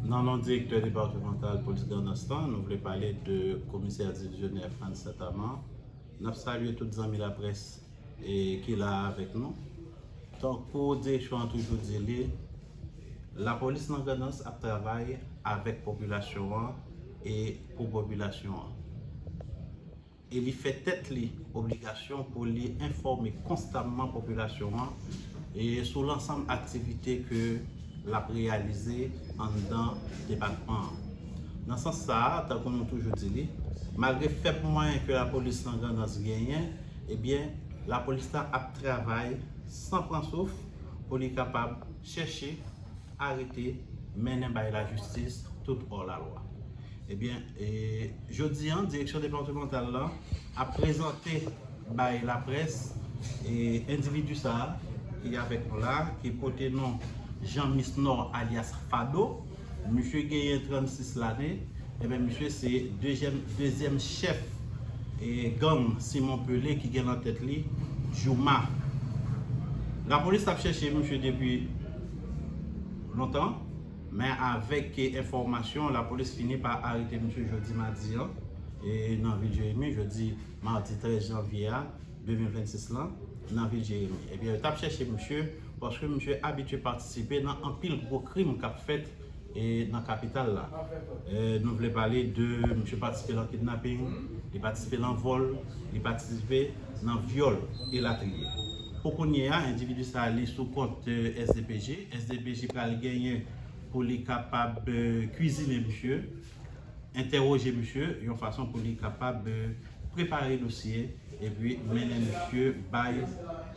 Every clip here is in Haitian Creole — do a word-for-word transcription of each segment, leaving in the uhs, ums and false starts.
Nan non direktè depatmantal polis Grandans lan, nou vle pale de komisè divizyonè Frantz Saint-Amand. N ap salye tout zanmi laprès e ki la avèk nou. Tankou direksyon an toujou di li, lapolis nan Grandans ap travay avèk popilasyon an e pou popilasyon an. E li fè tèt li obligasyon pou li enfòme konstamman popilasyon an e sou lansanm aktivite ke l ap reyalize anndan depatman an. Nan sans sa a, tankou nou toujou di li, malgre fèb mwayen ke lapolis nan Grandans genyen, ebyen, lapolis la ap travay san pran souf pou li kapab chèche, arete, mennen bay lajistis tout hors la loi. Ebyen, e, jodi a, direksyon depatmantal lan ap prezante bay laprès e endividi sa a ki avèk nou la, ki pote non Jean Misnor alyas Fado. Misye genyen trannsis lane. Ebyen, misye se dezyèm, dezyèm chèf e gang Simon Pelé ki gen nan tèt li Jouma. Lapolis t ap chèche misye depi lontan, men avèk enfòmasyon, lapolis fini pa arete misye jodi madi an, e nan vil Jeremi, jodi madi trèz janvye a, de mil vennsis lan, nan vil Jeremi. Ebyen, yo t ap chèche misye paske misye abitye patisipe nan anpil gwo krim k ap fèt e nan kapital la. E, nou vle pale de misye patisipe nan kidnaping, li patisipe nan vòl, li patisipe nan vyòl, elatriye. Pou kounye a, endividi sa a, li sou kont, e, S D P J. S D P J pral genyen pou li kapab, e, kwizine misye, entèwoje misye, yon fason pou li kapab, e, prepare dosye, epi mennen misye bay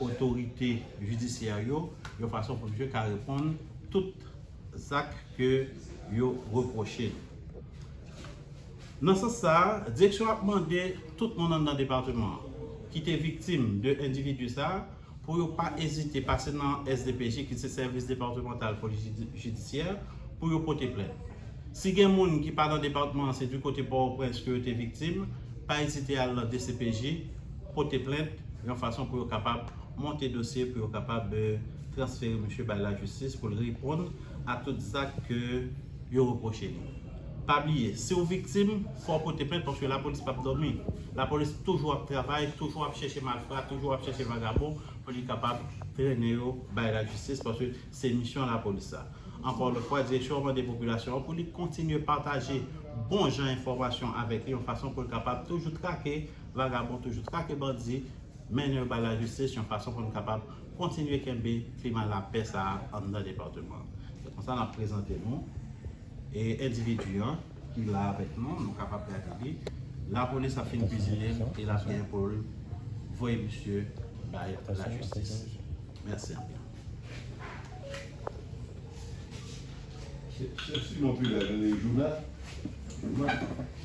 otorite jidisyè yo, yon fason pou misye ka reponn tout zak ke yo repwoche l. Nan sans sa a, direksyon ap mande tout moun anndan depatman an ki te viktim de endividi sa a pou yo pa ezite pase nan S D P J, ki se Sèvis Depatmantal Polis Jidi-, Jidisyè, pou yo pote plent. Si gen moun ki pa nan depatman an, se di kote Pòtoprens ke yo te viktim, pa ezite al nan D C P J, pote plent, yon fason pou yo kapab monte dosye, pou yo kapab, e, transfere misye bay lajistis pou l reponn a tout zak ke yo repwoche li. Pa bliye, si w viktim, fò w pote plent paske lapolis p ap dòmi. Lapolis toujou ap travay, toujou ap chèche malfra, toujou ap chèche vagabon pou li kapab trennen yo bay lajistis paske se misyon lapolis sa. Ankò yon lòt fwa, direksyon an mande popilasyon an pou li kontinye pataje bon jan enfòmasyon avèk li, yon fason pou l kapab toujou trake vagabon, toujou trake bandi, mennen yo bay lajistis, yon fason pou nou kapab kontinye kenbe klima lapè sa a anndan depatman an. Se konsa n ap prezante nou e endividi an ki la avèk nou, nou kapab gade li. Lapolis ap fin kwizine l e l ap gen pou l voye misye bay lajistis. Mèsi anpil. Se, se Simon Pilat, Jouna. Jouna.